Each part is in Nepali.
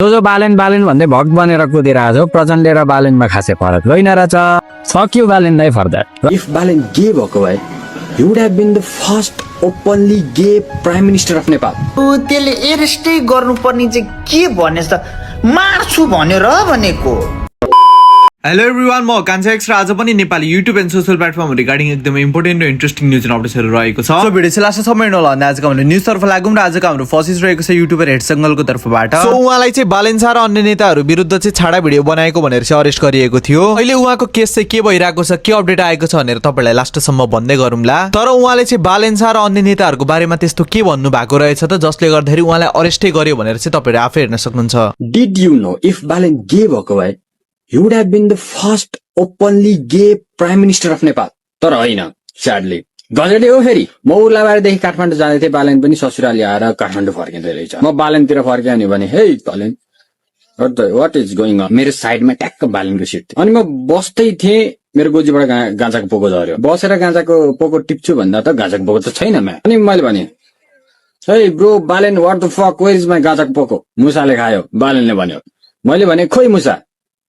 जो बालेन बालेन भन्दै भक्त बनेर कुदिरहेको छ प्रचण्ड र बालेनमा खासै फरक होइन रहेछ फक यु बालेनलाई for that If Balen gay भएको भए he would have been the first openly gay prime minister of Nepal. त्यसले एरेस्टै गर्नुपर्ने चाहिँ के भनेस् त मार्छु भनेर भनेको हेलो एभ्रिवान म कान्छा एक्स र आज पनि Nepali YouTube and social platform regarding एकदमै इम्पोर्टेन्ट र इन्ट्रेस्टिङ न्युज एन्ड अपडेट्सहरू रहेको छ। सो भिडियो चाहिँ लास्टसम्म हेर्नु होला अनि आजको हाम्रो न्युजतर्फ लागौँ र आजको हाम्रो फर्स्ट रहेको छ युट्युबर हेड सङ्गलको तर्फबाट। सो उहाँलाई चाहिँ बालेन्सा र अन्य नेताहरू विरुद्ध चाहिँ छाडा भिडियो बनाएको भनेर चाहिँ अरेस्ट गरिएको थियो। अहिले उहाँको केस चाहिँ के भइरहेको छ के अपडेट आएको छ भनेर तपाईँलाई लास्टसम्म भन्दै गरौँला। तर उहाँले चाहिँ बालेन्सा र अन्य नेताहरूको बारेमा त्यस्तो के भन्नु भएको रहेछ त जसले गर्दाखेरि उहाँलाई अरेस्टै गर्यो भनेर चाहिँ तपाईँले आफै हेर्न सक्नुहुन्छ। Did you know if Balen gay भएको भए he would have been the first openly gay prime minister of Nepal. तर होइन स्याडली गजले हो फेरि म उर्लाबारदेखि काठमाडौँ जाँदै थिएँ बालेन पनि ससुराली आएर काठमाडौँ फर्किँदै रहेछ। म बालेनतिर फर्कियो नि भने hey Balen what is going on मेरो साइडमा ट्याक्क बालेनको सिट थियो अनि म बस्दै थिएँ मेरो गोजीबाट गाँजाको पोको झर्यो बसेर गाँजाको पोको टिप्छु भन्दा त गाँजाको पोको त छैन मा अनि मैले भने hey bro Balen what the fuck where is my गाँजाको पोको मुसाले खायो बालेनले भन्यो मैले भने खोइ मुसा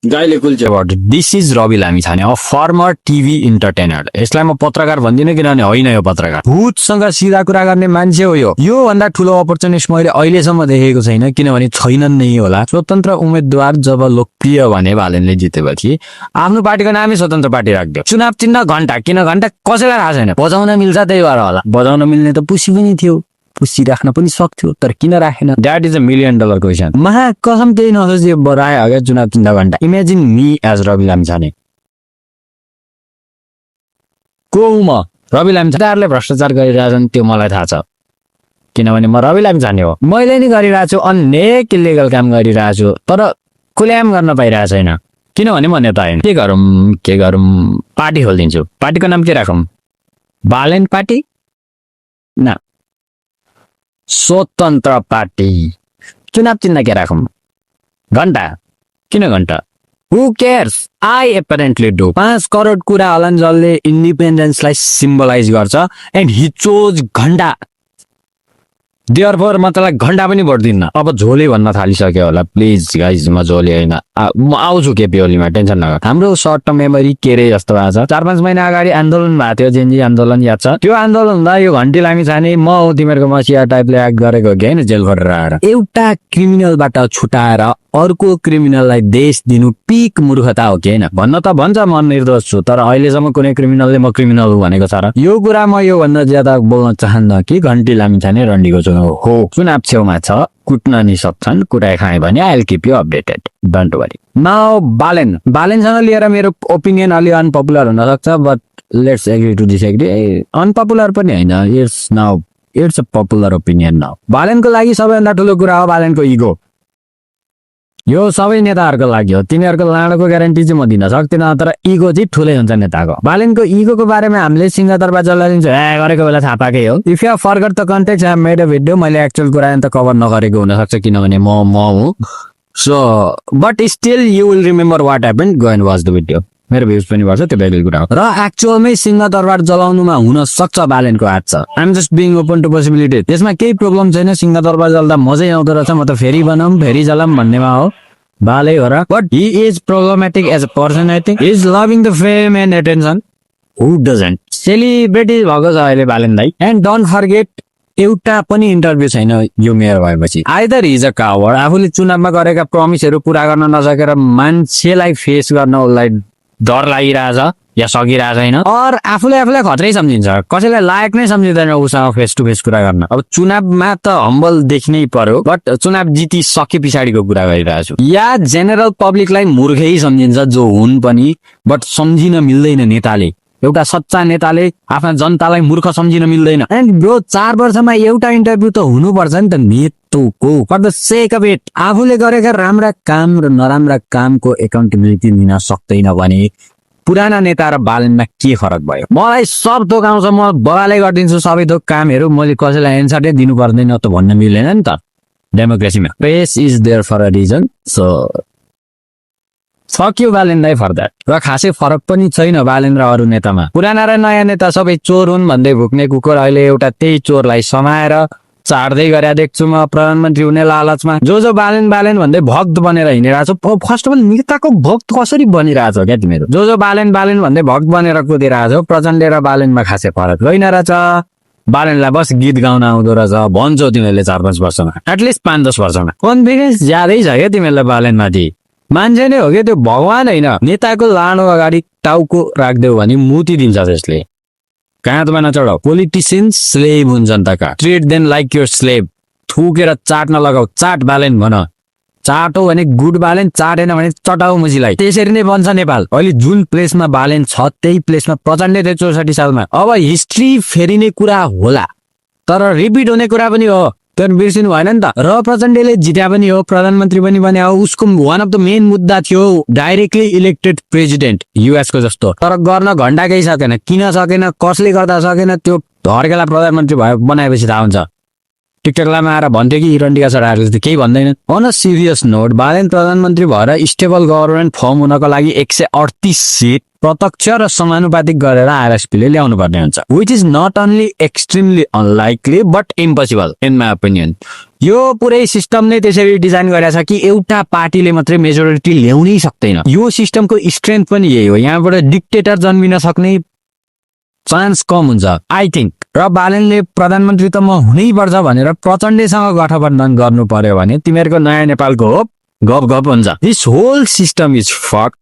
गाईले कुल्च्यो। This is Rabi Lamichhane a former TV entertainer. यसलाई म पत्रकार भन्दिनँ किनभने होइन यो पत्रकार भूतसँग सिधा कुरा गर्ने मान्छे हो यो भन्दा ठुलो अपर्चुनिस्ट मैले अहिलेसम्म देखेको छैन किनभने छैनन् नै होला। स्वतन्त्र उम्मेद्वार जब लोकप्रिय भने बालेनले जितेपछि आफ्नो पार्टीको नामै स्वतन्त्र पार्टी राख्दियो। चुनाव चिन्ह घण्टा किन घण्टा कसैलाई थाहा छैन बजाउन मिल्छ त्यही भएर होला बजाउन मिल्ने त पुसी पनि थियो पुसी राख्न पनि सक्थ्यो तर किन राखेन द्याट इज $1 मिलियन क्वेसन। महा कसम त्यही नसोचे बराए अगाडि चुनाव चिन्ह घण्टा imagine me as Rabi Lamichhane को म रवि लामिछानेहरूले भ्रष्टाचार गरिरहेछन् त्यो मलाई थाहा छ किनभने म रवि लामिछाने हो मैले नि गरिरहेको छु अनेक इलिगल काम गरिरहेको छु तर खुल्याम गर्न पाइरहेको छैन किनभने म नेता होइन के गरौँ पार्टी खोलिदिन्छु पार्टीको नाम के राखौँ बालेन पार्टी न स्वतन्त्र पार्टी चुनाव चिन्ह के राखौँ घण्टा किन घण्टा हु cares I apparently do 5 crore कुरा होलान् जसले इन्डिपेन्डेन्सलाई सिम्बलाइज गर्छ एन्ड हि चोज घण्टा देयरफोर म तँलाई घण्टा पनि भोट दिन्न। अब झोले भन्न थालिसक्यो होला प्लिज गाइज म झोले होइन म आउँछु केपी ओलीमा टेन्सन नगर। हाम्रो सर्ट टर्म मेमोरी के रे जस्तो भएको छ 4-5 महिना अगाडि आन्दोलन भएको थियो जेनजी आन्दोलन याद छ त्यो आन्दोलन हुँदा यो घन्टी लामिछाने म हो तिमीहरूको मसिया टाइपले एक्ट गरेको कि होइन जेल खटेर आएर एउटा क्रिमिनलबाट छुटाएर अर्को क्रिमिनललाई देश दिनु पिक मूर्खता हो कि होइन भन्न त भन्छ म निर्दोष छु तर अहिलेसम्म कुनै क्रिमिनलले म क्रिमिनल हो भनेको छ र यो कुरा म यो भन्दा ज्यादा बोल्न चाहन्न कि घन्टी लामिछाने रन्डीको चुनाव हो चुनाव छेउमा छ कुट्न नि सक्छन् कुटाइ खाए भने I will keep you updated don't worry. Now बालेनसँग लिएर मेरो ओपिनियन अलि अनपपुलर हुन सक्छ but let's agree to disagree unpopular पनि होइन it's a popular opinion now. बालेनको लागि सबैभन्दा ठुलो कुरा हो बालेनको इगो यो सबै नेताहरूको लागि हो तिनीहरूको लाडोको ग्यारेन्टी चाहिँ म दिन सक्दिनँ तर इगो चाहिँ ठुलै हुन्छ नेताको। बालेनको इगोको बारेमा हामीले सिंहदरबार जल्लाइदिन्छौँ गरेको बेला थाहा पाएकै हो if you forgot the context I made a video मैले एक्चुअल कुरा त कभर नगरेको हुनसक्छ किनभने म हुँ so but still you will remember what happen go and watch the video मेरो भ्युज पनि भर्छ त्यो बेग्लै कुरा हो र एक्चुअलमै सिंहदरबार जलाउनुमा हुन सक्छ बालेनको हात छ I'm just being open to possibility त्यसमा केही प्रब्लम छैन सिंहदरबार जल्दा मजै आउँदो रहेछ म त फेरि बनाऊँ फेरि जलाम भन्नेमा हो बाले हो र but he is problematic as a person I think is loving the fame and attention who doesn't celebrity भएको छ अहिले बालेन दाइ एन्ड डोन्ट फर्गेट एउटा पनि इन्टरभ्यू छैन यो मेयर भएपछि आइदर इज अ कावर्ड आफूले चुनावमा गरेका प्रमिसहरू पुरा गर्न नसकेर मान्छेलाई फेस गर्न उसलाई डर लागिरहेछ या सकिरहेको छैन और आफूलाई खतरै सम्झिन्छ कसैलाई लायक नै सम्झिँदैन उसँग फेस टु फेस कुरा गर्न। अब चुनावमा त हम्बल देख्नै पर्यो बट चुनाव जितिसके पछाडिको कुरा गरिरहेको छु या जेनरल पब्लिकलाई मूर्खै सम्झिन्छ जो हुन् पनि बट सम्झिन मिल्दैन नेताले एउटा सच्चा नेताले आफ्ना जनतालाई मूर्ख सम्झिन मिल्दैन एन्ड ब्रो 4 वर्षमा एउटा इन्टरभ्यू त हुनुपर्छ नि त नेतोको for the sake of it आफूले गरेका राम्रा काम र नराम्रा कामको एकाउन्टेबिलिटी लिन सक्दैन भने पुराना नेता र बालेनमा के फरक भयो। मलाई सब थोक आउँछ म बगालै गरिदिन्छु सबै थोक कामहरू मैले कसैलाई एन्सरै दिनु पर्दैन त भन्न मिल्दैन नि त डेमोक्रेसीमा pace is there for a reason so fuck you Balen दाइ फर द्याट र खासै फरक पनि छैन बालेन र अरू नेतामा पुराना र नयाँ नेता सबै चोर हुन् भन्दै भुक्ने कुकुर अहिले एउटा त्यही चोरलाई समाएर चाड्दै गरे देख्छु म प्रधानमन्त्री हुने लालचमा जो बालेन भन्दै भक्त बनेर हिँडिरहेको छ। फर्स्ट अफ अल नेताको भक्त कसरी बनिरहेछ क्या तिमीहरू? जो बालेन भन्दै भक्त बनेर कुदिरहेछ। प्रचण्ड र बालेनमा खासै फरक होइन रहेछ। बालेनलाई बस गीत गाउन आउँदो रहेछ भन्छौ तिमीहरूले 4-5 वर्षमा, एटलिस्ट 5-10 वर्षमा। कन्फिडेन्स ज्यादै छ क्या तिमीहरूलाई बालेनमाथि। मान्छे नै हो क्या त्यो, भगवान होइन। नेताको लाडो अगाडि टाउको राख्देऊ भने मुति दिन्छ त्यसले। काँधमा नचढाउ। पोलिटिसियन्स स्लेभ हुन् जनताका। Treat them like your slave. थुकेर चाट्न लगाऊ, चाट बालेन भन। चाटो भने गुड बालेन, चाटेन भने चटाउ मुसीलाई। त्यसरी नै बन्छ नेपाल। अहिले जुन प्लेसमा बालेन छ त्यही प्लेसमा प्रचण्ड थियो 64 सालमा। अब हिस्ट्री फेरिने कुरा होला तर रिपिट हुने कुरा पनि हो, तर बिर्सिनु भएन नि त। र प्रचण्डले जित्या पनि हो, प्रधानमन्त्री पनि बने हो। उसको वान अफ द मेन मुद्दा थियो डाइरेक्टली इलेक्टेड प्रेसिडेन्ट युएस को जस्तो। तर गर्न घण्टा केही सकेन। किन सकेन, कसले गर्दा सकेन, त्यो धर्केला प्रधानमन्त्री भयो बनाएपछि थाहा हुन्छ। टिकटकलामा आएर भन्थ्यो कि इरन्डिका चढाएर जस्तो, केही भन्दैन। On a serious note, Balen प्रधानमन्त्री भएर स्टेबल गभर्नमेन्ट फर्म हुनको लागि 138 सिट प्रत्यक्ष र समानुपातिक गरेर आरएसपीले ल्याउनु पर्ने हुन्छ, which is not only extremely unlikely but impossible in my opinion. यो पुरै सिस्टम नै त्यसरी डिजाइन गरेछ कि एउटा पार्टीले मात्रै मेजोरिटी ल्याउनै सक्दैन। यो सिस्टमको स्ट्रेन्थ पनि यही हो। यहाँबाट डिक्टेटर जन्मिन सक्ने चान्स कम हुन्छ आई थिङ्क। र बालेनले प्रधानमन्त्री त म हुनै पर्छ भनेर प्रचण्डसँग गठबन्धन गर्नु पर्यो भने तिमीहरूको नयाँ नेपालको होप गफ हुन्छ। This whole system is fucked.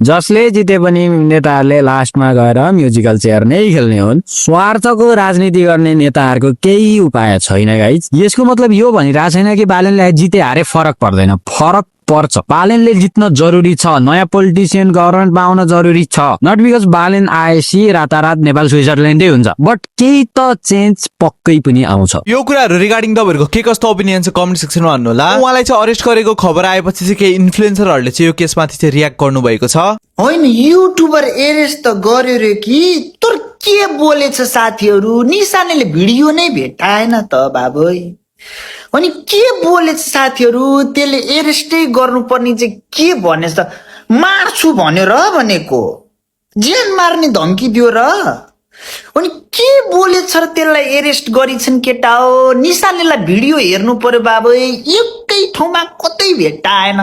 जसले जिते पनि नेताहरूले लास्टमा गएर म्युजिकल चेयर नै खेल्ने हुन्। स्वार्थको राजनीति गर्ने नेताहरूको केही उपाय छैन गाइज। यसको मतलब यो भनिरहेको छैन कि बालेनलाई जिते हारे फरक पर्दैन, फरक पर्छ। बालेनले जित्न जरुरी छ, नयाँ पोलिटिसियन गभर्नमेन्टमा आउन जरुरी छ। नट बिकज बालेन आएपछि रातारात नेपाल स्विजरल्यान्डै हुन्छ, बट केही त चेन्ज पक्कै पनि आउँछ। यो कुराहरू रिगार्डिङ तपाईँहरूको के कस्तो ओपिनियन छ कमेन्ट सेक्सनमा भन्नु होला। उहाँलाई चाहिँ अरेस्ट गरेको खबर आएपछि चाहिँ केही इन्फ्लुएन्सरहरूले चाहिँ यो केसमाथि चाहिँ रियाक्ट गर्नु भएको छ। होइन युट्युबर एरेस्ट त गर्यो रे कि तर के बोलेछ साथीहरू, निशानेले भिडियो नै भेटाएन त बाबै। अनि के बोलेछ साथीहरू, त्यसले एरेस्टै गर्नुपर्ने चाहिँ के भनेछ त? मार्छु भन्यो र भनेको, जेल मार्ने धम्की दियो र। अनि के बोलेछ र त्यसलाई एरेस्ट गरिछन् केटा हो? निशानेलाई भिडियो हेर्नु पर्यो बाबै, एकै ठाउँमा कतै भेटाएन।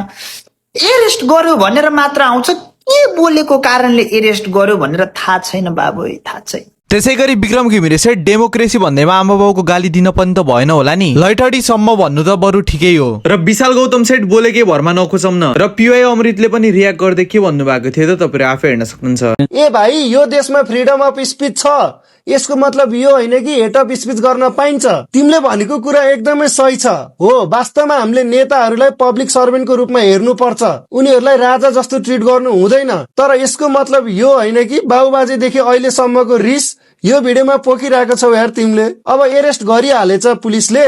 एरेस्ट गर्यो भनेर मात्र आउँछ, के बोलेको कारणले एरेस्ट गर्यो भनेर थाहा छैन बाबै, थाहा छैन। त्यसै गरी विक्रम घिमिरे चाहिँ डेमोक्रेसी भन्दैमा आमा बाउको गाली दिन पनि त भएन होला नि, लैठडीसम्म भन्नु त बरु ठिकै हो। र विशाल गौतम सेठ बोलेकै भरमा नखोचौँ न। र पिवाई अमृतले पनि रियाक्ट गर्दै के भन्नुभएको थियो त तपाईँहरू आफै हेर्न सक्नुहुन्छ। ए भाइ, यो देशमा फ्रिडम अफ स्पिच छ, यसको मतलब यो होइन कि हेट अफ स्पिच गर्न पाइन्छ। तिमीले भनेको कुरा एकदमै सही छ। हो, वास्तवमा हामीले नेताहरूलाई पब्लिक सर्भेन्टको रूपमा हेर्नु पर्छ, उनीहरूलाई राजा जस्तो ट्रिट गर्नु हुँदैन। तर यसको मतलब यो होइन कि बाबुबाजेदेखि अहिलेसम्मको रिस यो भिडियोमा पोखिरहेको छौ यार तिमीले। अब एरेस्ट गरिहालेछ पुलिसले,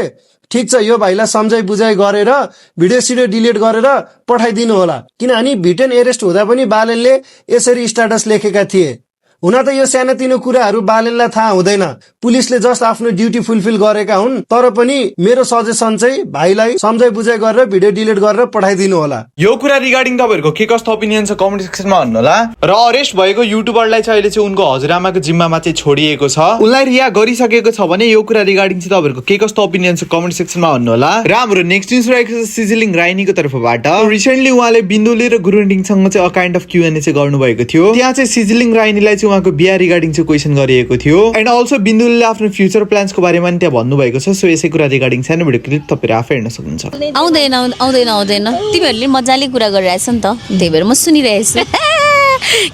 ठिक छ, यो भाइलाई सम्झाइ बुझाइ गरेर भिडियो सिडियो डिलिट गरेर पठाइदिनु होला। किनभने भिटेन एरेस्ट हुँदा पनि बालेनले यसरी स्ट्याटस लेखेका थिए। हुन त यो सानोतिनो कुराहरू बालेनलाई थाहा हुँदैन, पुलिसले जस्ट आफ्नो ड्युटी फुलफिल गरेका हुन्। तर पनि मेरो सजेसन चाहिँ भाइलाई सम्झाइ बुझाइ गरेर भिडियो डिलिट गरेर पठाइदिनु होला। यो कुरा रिगार्डिङ तपाईँहरूको के कस्तो ओपिनियन छ कमेन्ट सेक्सनमा भन्नु होला। र अरेस्ट भएको युट्युबरलाई चाहिँ अहिले चाहिँ उनको हजुरआमाको जिम्मामा चाहिँ छोडिएको छ, उनलाई रिहा गरिसकेको छ भने यो कुरा रिगार्डिङ चाहिँ तपाईँहरूको के कस्तो ओपिनियन छ कमेन्ट सेक्सनमा भन्नु होला। र हाम्रो नेक्स्ट न्युज रहेको छ सिजिलिङ राइनीको तर्फबाट। रिसेन्टली उहाँले बिन्दुले र गुरुङसँग चाहिँ अ काइन्ड अफ क्युएनए चाहिँ गर्नुभएको थियो। त्यहाँ चाहिँ सिजिलिङ राइनीलाई चाहिँ उहाँको बिहा रिगार्डिङ चाहिँ क्वेसन गरिएको थियो। एन्ड अल्सो बिन्दुले आफ्नो फ्युचर प्लान्सको बारेमा पनि त्यहाँ भन्नुभएको छ। सो यसै कुरा रिगार्डिङ सानो भिडियो क्लिप तपाईँहरू आफै हेर्न सक्नुहुन्छ। आउँदैन तिमीहरूले मजाले कुरा गरिरहेछ नि त, त्यही भएर म सुनिरहेछु।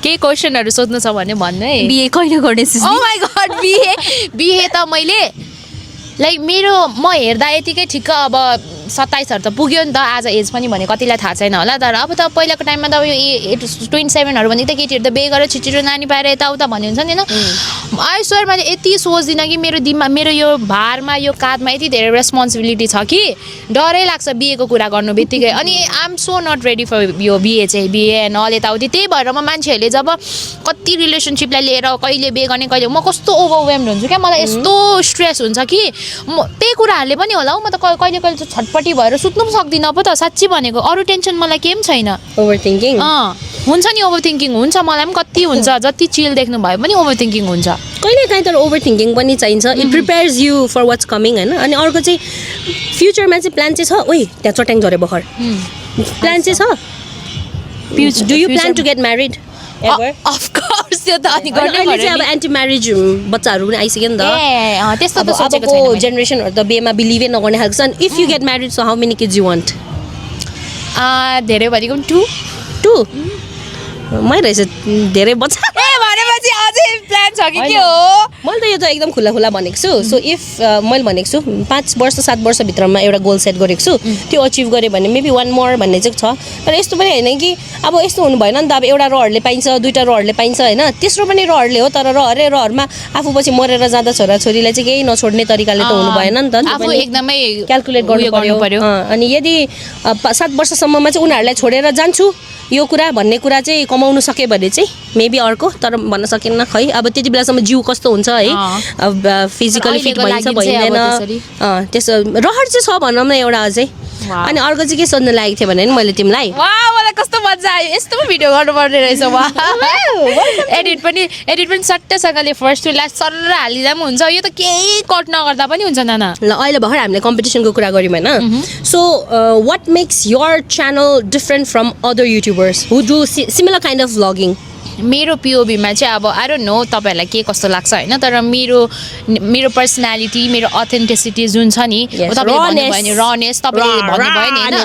केही क्वेसनहरू सोध्नु छ भने भन्नु है। बिहे कहिले गर्ने? ओ माई गॉड, बिहे त मैले लाइक म हेर्दा यतिकै ठिक्क अब 27हरू त पुग्यो नि त। आज एज पनि भने कतिलाई थाहा छैन होला, तर अब त पहिलाको टाइममा त अब यो 27हरू भने त केटीहरू त बिहे गरेर छिटो नानी पाएर यताउता भन्ने हुन्छ नि होइन। आई स्वेयर मैले यति सोच्दिनँ कि मेरो यो भारमा यो काँधमा यति धेरै रेस्पोन्सिबिलिटी छ कि डरै लाग्छ बिहेको कुरा गर्नु बित्तिकै। अनि I am so not ready for यो बिहे एन्ड अल यताउति। त्यही भएर म मान्छेहरूले जब कति रिलेसनसिपलाई लिएर कहिले बिहे गर्ने कहिले, म कस्तो ओभरवेल्म्ड हुन्छु क्या, मलाई यस्तो स्ट्रेस हुन्छ कि त्यही कुराहरूले पनि होला हौ। म त कहिले कहिले छटपट्टि भएर सुत्नु पनि सक्दिनँ पो त, साँच्ची भनेको। अरू टेन्सन मलाई केही पनि छैन। ओभरथिङ्किङ हुन्छ नि ओभर थिङ्किङ हुन्छ, मलाई पनि कति हुन्छ, जति चिल देख्नु भयो पनि ओभर थिङ्किङ हुन्छ। कहिले काहीँ तर ओभर थिङ्किङ पनि चाहिन्छ, it prepares you for what's coming होइन। अनि अर्को चाहिँ फ्युचरमा चाहिँ प्लान चाहिँ छ, ओइ त्यहाँ चट्याङ झऱ्यो भर्खर, प्लान चाहिँ छ, do you plan to get married ever? Of course त्यो त अनि गर्नै अहिले पर्यो चाहिँ अब नि। एन्टी म्यारिज बच्चाहरू पनि आइसक्यो नि त, त्यस्तो त सोचेको अबको छैन मैले। जेनेरेसनहरू त बेमा बिलिभै नगर्ने खालको छ। अनि if you get married so how many kids you want? धेरै भनेको पनि 2 मै रहेछ धेरै बच्चा। भनेपछि अझै प्लान छ कि के हो? मैले त यो त एकदम खुला खुला भनेको छु। सो इफ मैले भनेको छु 5 वर्ष 7 वर्षभित्रमा एउटा गोल सेट गरेको छु, त्यो अचिभ गरेँ भने मेबी 1 मोर भन्ने चाहिँ छ। तर यस्तो पनि होइन कि अब यस्तो हुनु भएन नि त, अब एउटा रहरले पाइन्छ, 2टा रहरले पाइन्छ होइन, तेस्रो पनि रहरले हो। तर रहरमा आफू पछि मरेर जाँदा छोराछोरीलाई चाहिँ केही नछोड्ने तरिकाले त हुनु भएन नि त, आफू एकदमै क्यालकुलेट गर्नु पर्यो। अनि यदि 7 वर्षसम्ममा चाहिँ उनीहरूलाई छोडेर जान्छु यो कुरा भन्ने कुरा चाहिँ कमाउनु सके भने चाहिँ मेबी अर्को, तर भन्न सकिन्न खै। अब त्यति बेलासम्म जिउ कस्तो हुन्छ है, अब फिजिकली फिट भइन्छ भइँदैन, त्यसो रहर चाहिँ छ भनौँ न एउटा अझै। अनि अर्को चाहिँ के सोध्नु लागेको थियो भने नि मैले तिमीलाई, मलाई कस्तो मजा आयो, यस्तो पो भिडियो गर्नुपर्ने रहेछ। एडिट पनि सट्टसँगले फर्स्ट टु लास्ट सर हालिँदा पनि हुन्छ, यो त केही कट नगर्दा पनि हुन्छ नाना। ल अहिले भर्खर हामीले कम्पिटिसनको कुरा गऱ्यौँ होइन। So what makes your channel different from other YouTubers who do similar kind of vlogging? मेरो पिओभीमा चाहिँ अब आई डोन्ट नो तपाईँहरूलाई के कस्तो लाग्छ होइन, तर मेरो पर्सनालिटी, मेरो अथेन्टिसिटी जुन छ नि, तपाईँले भन्नुभयो नि रनेस, तपाईँले भन्नुभयो नि होइन,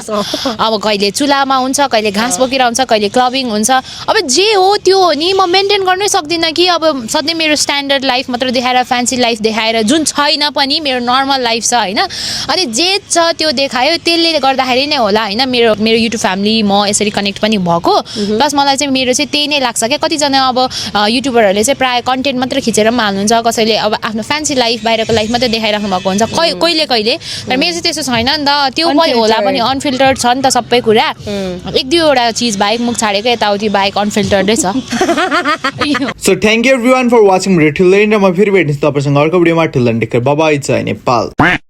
अब कहिले चुलामा हुन्छ, कहिले घाँस बोकेर हुन्छ, कहिले क्लबिङ हुन्छ, अब जे हो त्यो हो नि। म मेन्टेन गर्नै सक्दिनँ कि अब सधैँ मेरो स्ट्यान्डर्ड लाइफ मात्र देखाएर, फ्यान्सी लाइफ देखाएर, जुन छैन पनि मेरो नर्मल लाइफ छ होइन। अनि जे छ त्यो देखायो, त्यसले गर्दाखेरि नै होला होइन मेरो युट्युब फ्यामिली म यसरी कनेक्ट पनि भएको। प्लस मलाई चाहिँ मेरो चाहिँ त्यही नै लाग्छ क्या। कतिजना अब युट्युबरहरूले चाहिँ प्रायः कन्टेन्ट मात्र खिचेर पनि हाल्नुहुन्छ, कसैले अब आफ्नो फ्यान्सी लाइफ बाहिरको लाइफ मात्रै देखाइराख्नु भएको हुन्छ कहिले तर मेरो चाहिँ त्यस्तो छैन नि त। त्यो पनि होला पनि अनफिल्टर्ड छ नि त सबै कुरा, 1-2वटा चिज बाहेक, मुख छाडेको यताउति बाहेक अनफिल्टर्डै छ। So thank you everyone for watching video. ठुलो म फेरि भेट्छु तपाईँसँग अर्को भिडियोमा। ठुलो टेक केयर, बाइ बाइ, जय नेपाल।